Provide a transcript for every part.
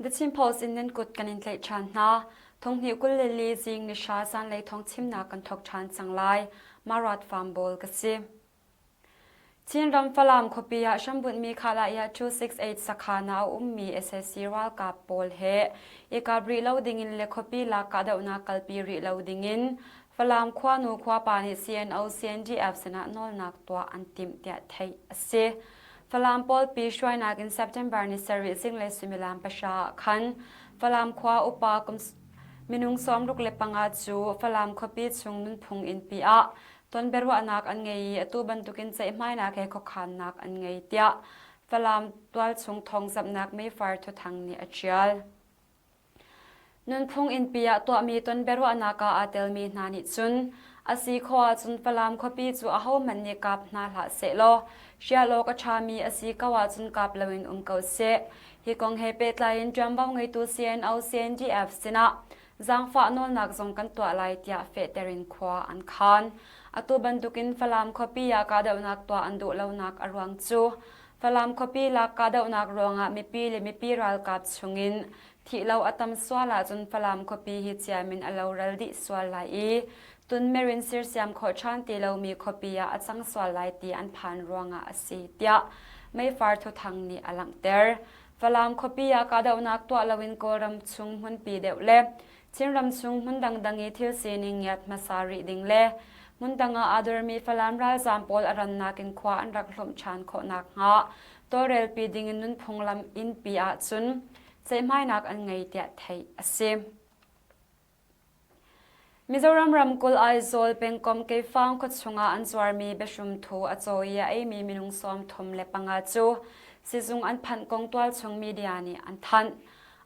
The Chin Post in nan kut kan in tlaih ṭhan hna. Thonghnih 24 zing ni hra zanlei thawng chimnak kan thawk ṭhan cang lai. Marat Farm Bawl ka si. Chinram Falam khuapi ah hrambunhmi Khalaya 268 sakhan ah a ummi sac ralkap pawl he i kap rih lo dingin le khuapi lak kahdohnak kalpi rih lo dingin Falam khuanu khuapa nih CNO CNDF sinah nawlnak tuah an timh tiah theih a si. Falam pawlpi hruainak in September ni sarih zinglei suimilam pahra ah khan Falam khua upa kum minung 65 cu Falam khuapi chung nunphung innpi ah tonbiaruahnak an ngei i atu bantukin ceihmainak he khuakhannak an ngei tiah Falam tualchung thawngzamhnak meifar Thuthang nih a ṭial. Nunphung innpi ah tuahmi tonbiaruahnak ah aa telmi hna nih cun a si khawh ahcun Falam khuapi cu ahohmanh nih kap hna hlah sehlaw hrial awk a ṭhami a si ko ahcun kap loin um ko seh. Hi kong he pehtlai in ṭuanvo ngeitu CNO CNDF sinah zaangfah nawlnak zong kan tuah lai tiah fehter in khua an khan. Atu bantukin Falam khuapi ah kahdohnak tuah an duh lonak a ruang cu Falam khuapi lak kahdohnak ruangah mipi le mipi ralkap chungin thih lo a tam sual ahcun Falam khuapi hi ciam in a loral dih sual lai i tunmer in sirsiam khawh ṭhan ti lomi khuapi ah a cang sual lai ti an phan ruangah a si tiah Meifar Thuthang nih a langhter. Falam khuapi ah kahdohnak tuah loin Kawlram chung hmunpi deuh le Chinram chung hmun dangdang i thil sining ngiat hmasa rih ding le hmun dang ah aa dormi Falam ralzaam pawl a rannak in khua an rak hlawmh ṭhan khawh nakhnga tawlrelpi ding in nunphung lam innpi ahcun ceihmainak an ngei tiah theih a si. Mizoram ramkulh Aizawl pengkomh Keifang khuachung ah an zuarmi biahrumthu a caw i a eimi minung 35 cu sizung an phanh kong tualchung media nih an thanh.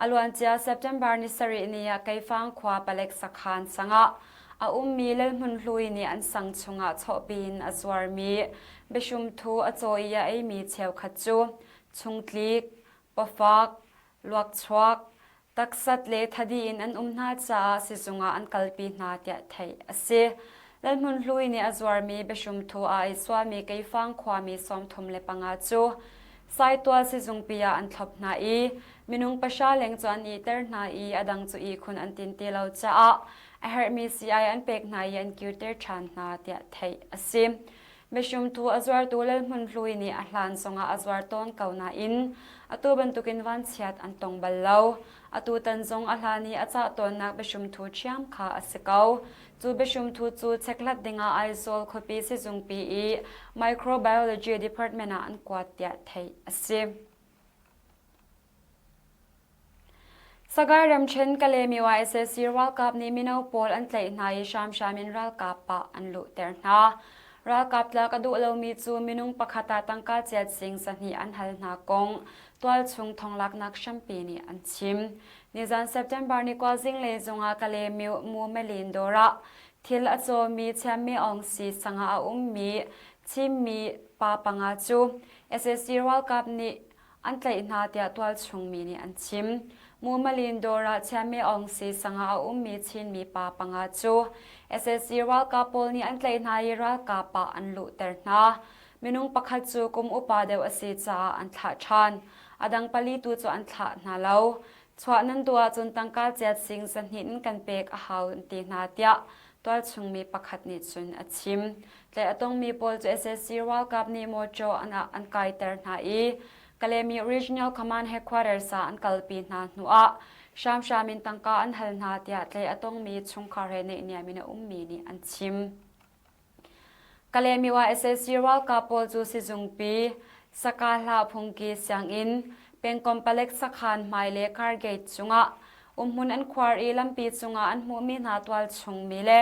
A luancia September ni sarih ni ah Keifang khua palek sakhan sangah a ummi Lalhmun Hlui nih an sang chungah chawhpi in a zuarmi biahrumthu a caw i a eimi cheukhat cu chungtlik, pawfak, luakchuak, taksat le thadi in an um hna caah sizung ah an kalpi hna tiah theih a si. Lalhmun Hlui nih a zuarmi biahrumthu ah i sualmi Keifang khuami 35 cu Saitual sizungpi ah an thlop hna i minung pahra leng cu an ihter hna i a dang cu ihkhun an tin ti lo caah a herhmi sii-ai an pek hna i an kirter ṭhan hna tiah theih a si. Mihrumtu a zuartu Lalhmun Hlui nih a hlan zongah a zuar tawn ko nain atu bantukin vanchiat an tong bal lo. Atutan zong a hlan i a cah tawnnak biahrumthu ṭhiam kha a si ko. Cu biahrumthu cu chekhlat dingah Aizawl khuapi sizungpi i Microbiology Department ah an kuat tiah theih a si. Sagaing ramṭhen Kalaymyo ah sac ralkap nih mino pawl an tlaih hna i hramhram in ralkap ah an luhter hna. Ralkap tlak a duh lomi cu minung pakhat ah tangka chiat sing zahnih an hal hna kong tualchung thonglaknak hrampi nih an chim. Nizan September ni kua zinglei zungah Kalaymyo Mumelin dawr ah thil a cawmi Chiammi Aung Si sangah a ummi Chinmi pa panga cu sac ralkap nih an tlaih hna tiah tualchung mi nih an chim. Mumalin dawr ah Chiame Aung Si sangah a ummi Chinmi pa panga cu sac ralkap pawl nih an tlaih hna i ralkap ah an luhter hna. Minung pakhat cu kum upa deuh a si caah an thlah ṭhan. A dang pali tu cu an thlah hna lo. Chuah nan duh ahcun tangka ciat sing zahnih in kan pek a hau an ti hna tiah tualchung mi pakhat nih cun a chim. Tlaih a tongmi pawl cu sac ralkap nih mawṭaw an ah an kaiter hna i Kalaymyo Regional Command Headquarters ah an kalpi hna hnuah hramhram in tangka an hal hna tiah tlaih a tongmi chungkhar he naihniam in a ummi nih an chim. Kalaymyo ah sac ralkap pawl cu sizungpi, Sakahlah phungki sianginn, pengkomh palek sakhan hmai le car gate cungah Umhmun an khuar i lampi cungah an hmuhmi hna tualchungmi le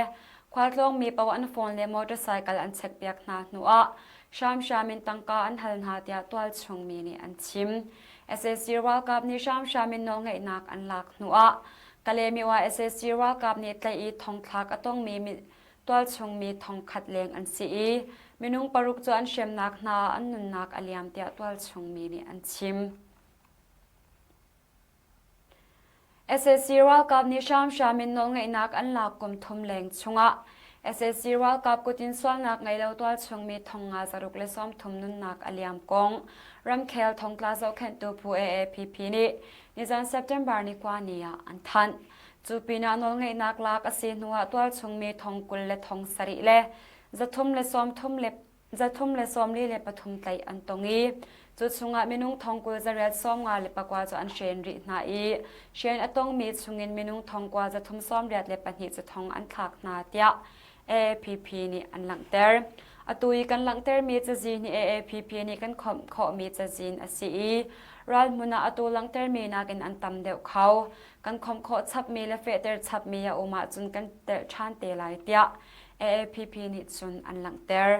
khualtlawngmi paoh an phone le motorcycle an chekpiak hna hnuah hramhram in tangka an hal hna tiah tualchungmi nih an chim. Sac ralkap nih hramhram in nawlngeihnak an lak hnuah Kalaymyo ah sac ralkap nih tlaih i thongthlak a tongmi tualchungmi thongkhat leng an si i minung paruk cu an hremnak hna ah an nunnak a liam tiah tualchungmi nih an chim. Sac ralkap nih hramhram in nawlngeihnak an lak kum thum leng chungah. Sac ralkap kut in sualnak ngei lo tualchung mi thong nga zaruk le 30 nunnak a liam kong ramkhel thongtla zohkhenhtu phu AAPP nih nizan September ni kua ni ah an thanh. Cu pinah nawlngeihnak lak a si hnuah tualchung mi thong 20 le thong sarih le 300 le 30 le 343 tlaih an tong i cu chungah minung thong 20 zariat 54 cu an hren rih hna i hren a tongmi chungin minung thong kua 382 cu thong an thlak hna tiah AAPP nih an langhter. Atu i kan langhtermi cazin hi AAPP nih kan khawmh khawhmi cazin a si i ralhmun ah atu langhtermi nakin an tam deuh kho. Kan khawmh khawh chapmi le fehter chapmi a um ahcun kan telh ṭhan te lai tiah AAPP nih cun an langhter.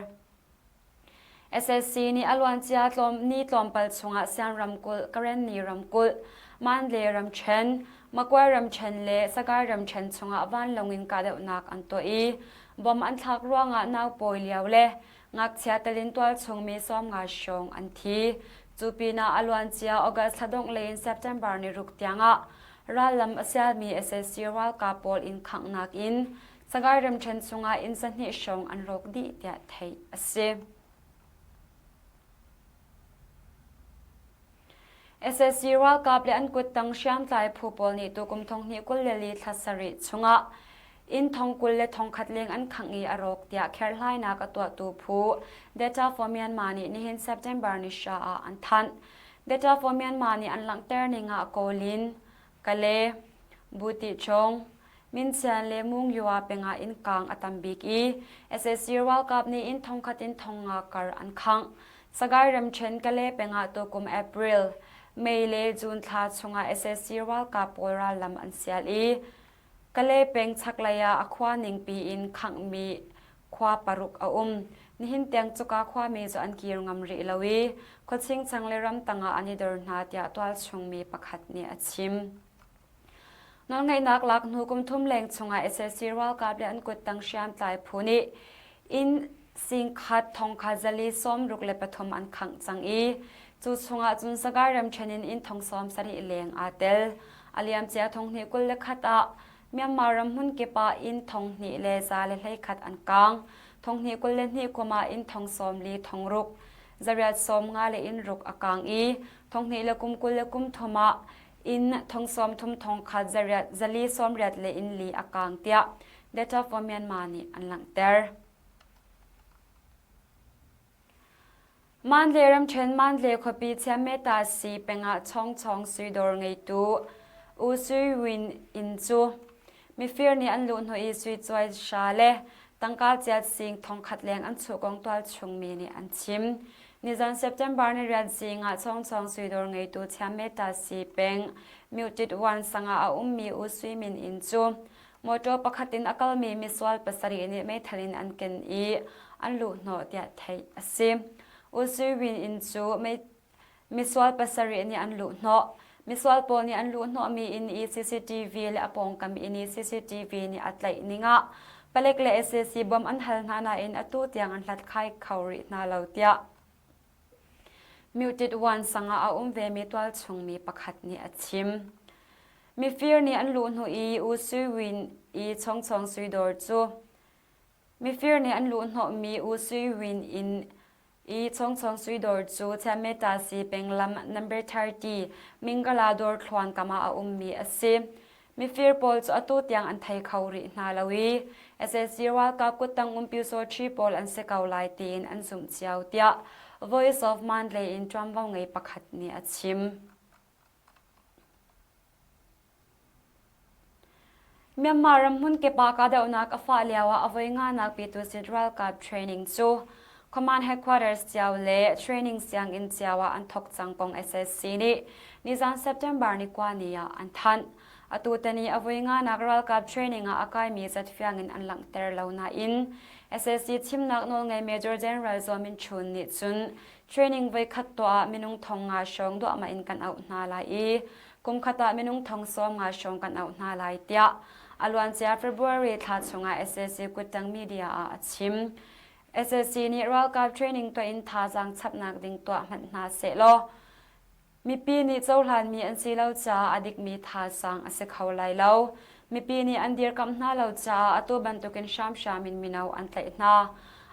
SSC nih a luancia tlawm ni tlawmpal chungah Sian ramkulh, Karenni ramkulh, Mandalay ramṭhen, Magway ramṭhen le Sagaing ramṭhen chungah vanlawng in kahdohnak an tuah i bom an thlak ruangah naupawi lio le ngakchia telin tualchung mi 50 hrawng an thi. Cu pinah a luancia August thla dongh lei in September ni ruk tiangah rallam a sialmi sac ralkap pawl inn khanghnak in Sagaing ramṭhen chungah inn sahnih hrawng an rawk dih tiah theih a si. Sac ralkap le an kuttang hriamtlai phu pawl nih tukum thonghnih 24 thla sarih chungah inn thong 20 le thong khat leng an khangh i a rawk tiah kherhhlainak a tuahtu phu Data for Myanmar nih nihin September ni hra ah an thanh. Data for Myanmar nih an langhter ning ah Kawlin, Kale, Butichong, Minsian le Mungyua pengah inn kaang a tam bik i sac ralkap nih inn thongkhat in thongnga kar an khangh. Sagaing ramṭhen Kale pengah tukum April, May le June thla chungah sac ralkap pawl rallam an sial i Kale peng chaklei ah a khua ningpi in khanghmi khua paruk a um. Nihin tiang cuka khuami cu an kir ngam rih lo i khuachingchang le ramtang ah an i dor hna tiah tualchung mi pakhat nih a chim. Nawlngeihnak lak hnu kum thum leng chungah sac ralkap le an kuttang hriamtlai phu nih inn singkhat thongkhat zali 63 an khangh cang i cu chungah cun Sagaing ramṭhen in inn thong 70 leng aa tel. A liamcia thong hnih 21 ah Myanmar ram hmun kip ah inn thong hnih le 111 an kaang. Thong hnih 22 kum ah inn thong 40 thong ruk zariat 50 le inn ruk a kaang i thong hnih le kum 20 le kum thum ah inn thong 30 thong khat zariat zali 80 le inn li a kaang tiah Data for Myanmar nih an langhter. Mandalay ramṭhen Mandalay khuapi Chiameta si pengah Chongchong suidawr ngeitu U Sui Win inn cu mifir nih an luh hnawh i sui cuai hra le tangka chiat sing thongkhat leng an chuh kong tualchung mi nih an chim. Nizan September ni riat zing ah Chongchong suidawr ngeitu Chiameta si peng Mutit Wan sang ah a ummi U Sui Min inn cu Mawṭaw pakhat in a kalmi misual pasarih nih meithal in an ken i an luhhnawh tiah theih a si. U Sui Win inn cu misual pasarih nih an luhhnawh. Misual pawl nih an luhhnawhmi inn i CCTV le a pawngkam inn i CCTV nih a tlaih ning ah palek le sac bawm an hal hna nain atu tiang an hlathlai kho rih hna lo tiah Muted One sang ah a um vemi tualchung mi pakhat nih a chim. Mifir nih an luh hnu i U Sui Win i Chongchong Suidawr cu Mifir nih an luh hnawhmi U Sui Win inn i Chongchong Suidawr cu Chiametasi penglam number 30 Mingala dawr thluan kam ah a ummi a si. Mifir pawl cu atu tiang an thei kho rih hna lo i sac ralkap kuttang um Pyusawṭhi pawl an si ko lai tiin an zumh cio tiah Voice of Mandalay in ṭuanvo ngei pakhat nih a chim. Myanmar ram hmunkip ah kahdohnak a fah lioah a voi nganak Pyitusit ralkap training cu Command Headquarters cio le training sianginn cio ah an thawk cang kong SSC nih nizan September ni kua ni ah an thanh. Atu tani a voi nganak ralkap training ah a kaimi zatfiang in an langhter lo nain SSC chimnak nawlngei Major General Zaw Min Chun nih cun Training voikhat tuah ah minung thong nga hrawng duahmah in kan auh hna lai i kumkhat ah minung thong 50 hrawng kan auh hna lai tiah a luancia February thla chungah sac kuttang media ah a chim. Sac nih ralkap training tuah in thazaang chapnak ding tuah hmanh hna sehlaw Mipi nih cohlanmi an si lo caah a dikmi thazaang a si kho lai lo. Mipi nih an dirkamh hna lo caah atu bantukin hramhram in mino an tlaih hna.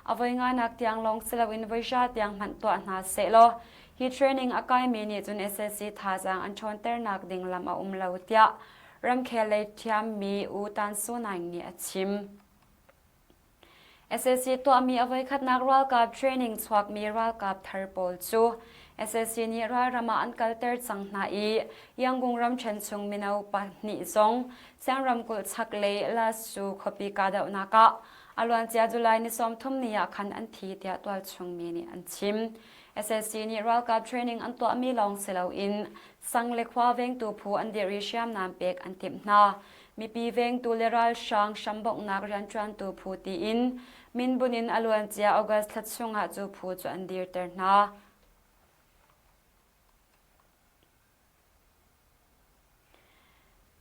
A voi nganak tiang lawng si loin voi hra tiang hmanh tuah hna sehlaw hi training a kaimi nih cun sac thazaang an ṭhawnternak ding lam a um lo tiah ramkhel lei thiammi U Tan Su Naing nih a chim. Sac tuahmi a voikhatnak ralkap training chuakmi ralkap thar pawl cu sac nih ralram ah an kalter cang hna i Yangon ramṭhen chung mino pahnih zong Siang ramkulh chaklei Lasu khuapi kahdohnak ah a luancia July ni 30 ni ah khan an thi tiah tualchung mi nih an chim. Sac nih ralkap training an tuahmi lawng si loin sang le khua vengtu phu an dirh i hriamnam pek an timh hna. Mipi vengtu le ralhrang hrambonghnak rianṭuantu phu tiin minbun in a luancia August thla chungah cu phu cu an dirter hna.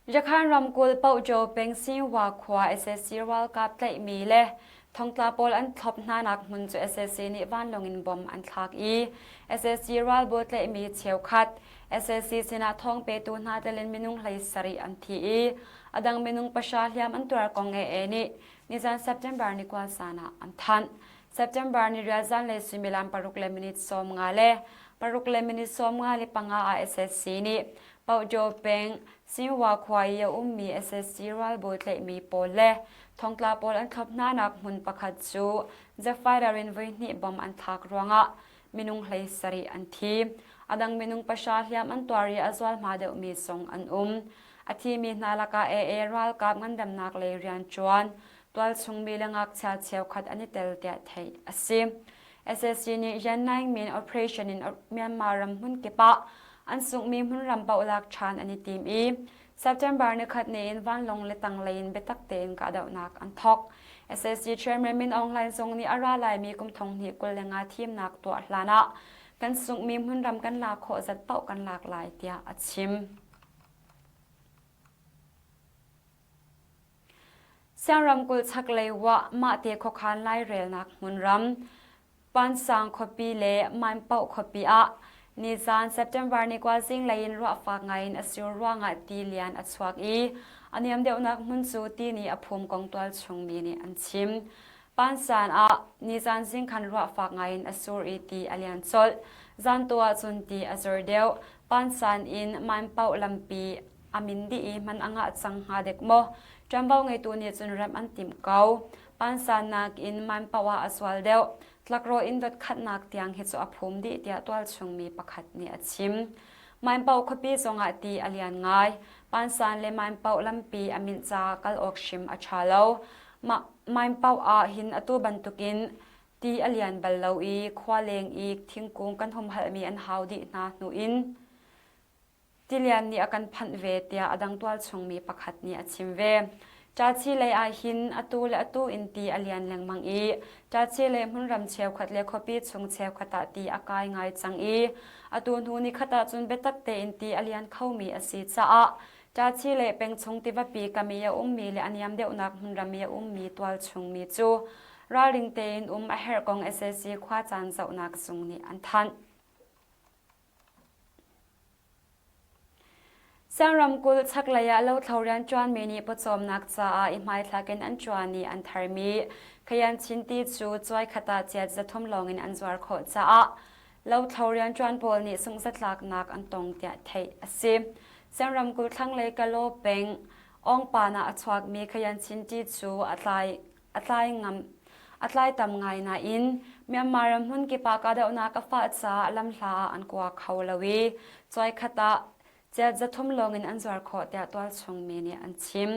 Yakhan ramkulh Pohjo peng Singhwa khua sac ralkap tlaihmi le thongtla pawl an thlop hnanak hmun cu sac nih vanlawng in bom an thlak i sac ralbawi tlaihmi cheukhat sac sinah thawng petu hna telin minung 17 an thi i a dang minung pahra hliam an tuar kong AA nih nizan September ni kua zan ah an thanh. September ni rial zanlei suimilam paruk le minute 50 le paruk le minute 55 ah sac nih Pohjo peng Sinwa khua i a ummi sac ralbawi tlaihmi pawl le thongtla pawl an thlop hnanak hmun pakhat cu jet fighter in voihnih bom an thlak ruangah minung 17 an thi. A dang minung pahra hliam an tuar i a zualhma deuhmi zong an um. A thimi hna lakah AA ralkap ngandamnak lei rianṭuan, tualchungmi le ngakchia cheukhat an i tel tiah theih a si. Sac nih Yan Naing Min operation in Myanmar ram hmun kip ah an sunghmi hmunram paoh lak ṭhan an i tim i September nikhat ni in vanlawng le tanglei in biatak tein kahdohnak an thawk. Sac Chairman Min Aung Hlaing zong nih a ra laimi kum 2025 thimnak tuah hlan ah kan sunghmi hmunram kan lak khawh zat paoh kan lak lai tiah a chim. Siang ramkulh chaklei wah mahte khuakhan lairelnak hmunram Pansang khuapi le Manpoh khuapi ah nizaan September ni kua zinglei in ruah fak ngai in a sur ruangah ti lian a chuak i a niam deuhnak hmun cu ti nih a phum kong tualchung mi nih an chim. Pansan ah nizaan zing khan ruah fak ngai in a sur i ti a lian colh. Zan tu ah cun ti a zor deuh. Pansan in Manpoh lampi a min dih i hman a ngah cang hnga dek maw? Ṭuanvo ngeitu nih cun remh an timh ko. Pansannak in man paoh ah a sual deuh. Tlakrawh in dot khatnak tiang hi cu a phum dih tiah tualchung mi pakhat nih a chim. Mainpau khuapi zongah ti a lian ngai. Pansan le Mainpau lampi a minh caah kal awk hrim a ṭha lo. Mainpau ah hin atu bantukin ti a lian bal lo i khua leng i thingkung kan humhalhmi an hau dih hna hnu in Tilian nih a kan phanh ve tiah a dang tualchungmi pakhat nih a chim ve. Ṭachi lei ah hin atu le atu in ti a lian lengmang i ṭachi lei hmunram cheukhat le khuapi chung cheukhat ah ti a kai ngai cang i atu hnu nikhat ah cun biatak tein ti a lian khomi a si caah ṭachi le pengchung tivapi kam i a ummi le a niam deuhnak hmunram i a ummi tualchungmi cu ralring tein um a herh kong sac khuacaan zohnak zung nih an thanh. Siang ramkulh chaklei ah lothlo rianṭuanmi nih pawcawmnak caah i hmaithlak in an ṭuan i an tharmi Khayan Chinti cu cuaikhat ah chiat 300 lawngin an zuar khawh caah lothlo rianṭuan pawl nih sunghzatlaknak an tong tiah theih a si. Siang ramkulh thlanglei Kalaw peng Awngpan ah a chuakmi Khayan Chinti cu a tlai a tlai ngam a tlai tam ngai nain Myanmar ram hmun kip ah kahdohnak a fah caah lamhla ah an kua kho lo i cuaikhat ah chiat 300 lawngin an zuar khawh tiah tualchung mi nih an chim.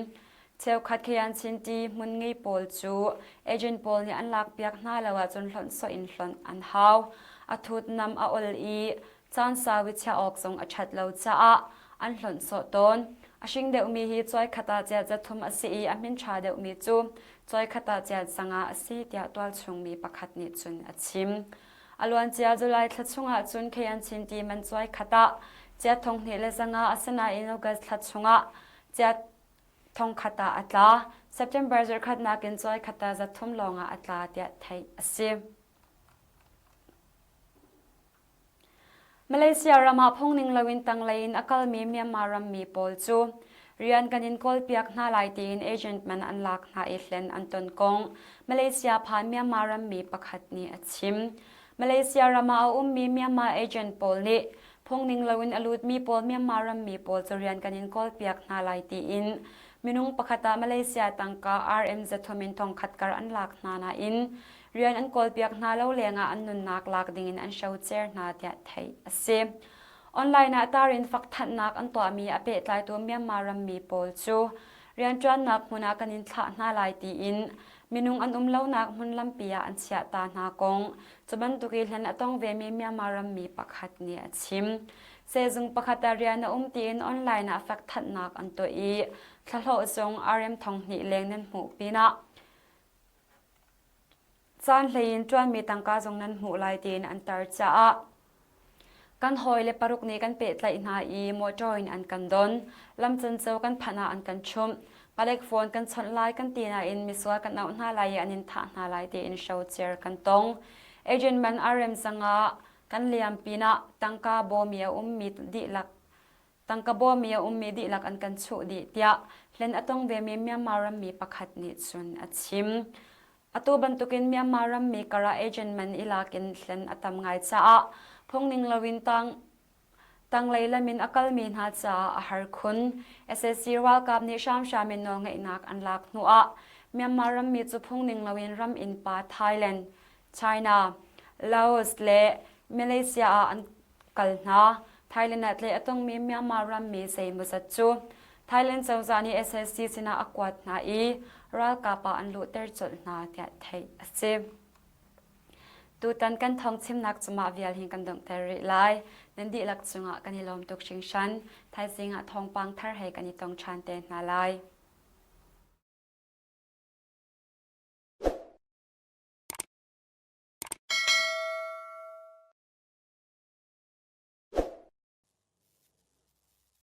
Cheukhat Khayan Chinti hmun ngei pawl cu agent pawl nih an lakpiak hna lo ahcun hlonh sawh in hlonh an hau. A thutnam a ol i Caan sau i chiah awk zong a ṭhat lo caah an hlonh sawh tawn. A hring deuhmi hi cuaikhat ah chiat 300 a si i a hmin ṭha deuhmi cu cuaikhat ah chiat 500 a si tiah tualchungmi pakhat nih cun a chim. A luancia July thla chungah cun Khayan Chinti man cuaikhat ah chiat 2500 asinain August thla chungah chiat 1000 ah a tla. September zarhkhatnak in cuaikhat ah 300 lawngah a tla tiah theih a si. Malaysia ram ah phungning loin tanglei in a kalmi Myanmar rammi pawl cu. Rian kan in kawlpiak hna lai tiin agent man an lak hna i hlen an ton kong Malaysia phan Myanmar rammi pakhat nih a chim. Malaysia ram ah a ummi Myanmar agent pawl nih phungning loin a lutmi pawl Myanmar rammi pawl cu rian kan in kawlpiak hna lai tiin minung pakhat ah Malaysia tangka RM 300 in thongkhat kar an lak hna nain rian an kawlpiak hna lo lengah an nunnak lak dingin an hrocer hna tiah theih a si. Online ah tar in fakthanhnak an tuahmi a pehtlaitu Myanmar rammi pawl cu rianṭuannak hmun ah kan in thlah hna lai tiin minung an um lonak hmun lampi ah an chiah ta hna kong cu bantuk i hlen a tong vemi Myanmar rammi pakhat nih a chim. Sehzung pakhat ah rian a um tiin online ah fakthanhnak an tuah i thlahlawh zong RM 2000 leng nan hmuh pinah Caan hlei in ṭuanmi tangka zong nan hmuh lai tiin an tar caah kan hawile paruk nih kan pehtlaih hna i motor in an kan don. Lam canco kan phanh ah an kan chumh. Palek phone kan chawnh lai kan ti nain misual kan auh hna lai i an in thah hna lai tiin hrocer kan tong. Agent man a rem cangah kan liam pinah tangka bawmi a ummi dihlak Tangka bawmi a ummi dihlak an kan chuh dih tiah hlen a tong vemi Myanmar rammi pakhat nih cun a chim. Atu bantukin Myanmar rammi karah agent man i lak in hlen a tam ngai caah phungning loin tang tanglei lam in a kalmi hna caah a har khun. SAC ralkap nih hramhram in nawlngeihnak an lak hnuah Myanmar rammi cu phungning loin ram innpa Thailand, China, Laos le Malaysia ah an kal hna. Thailand ah tlaih a tongmi Myanmar rammi zeimawzat cu Thailand cozah nih SAC sinah a kuat hna i ralkap ah an luhter colh hna tiah theih a si. Tutan kan thawng chimnak cu mah vial hin kan donghter rih lai. Nan dihlak cungah kan i lawm tuk hringhran. Thaizing ah thawngpang thar he kan i tong ṭhan te hna lai.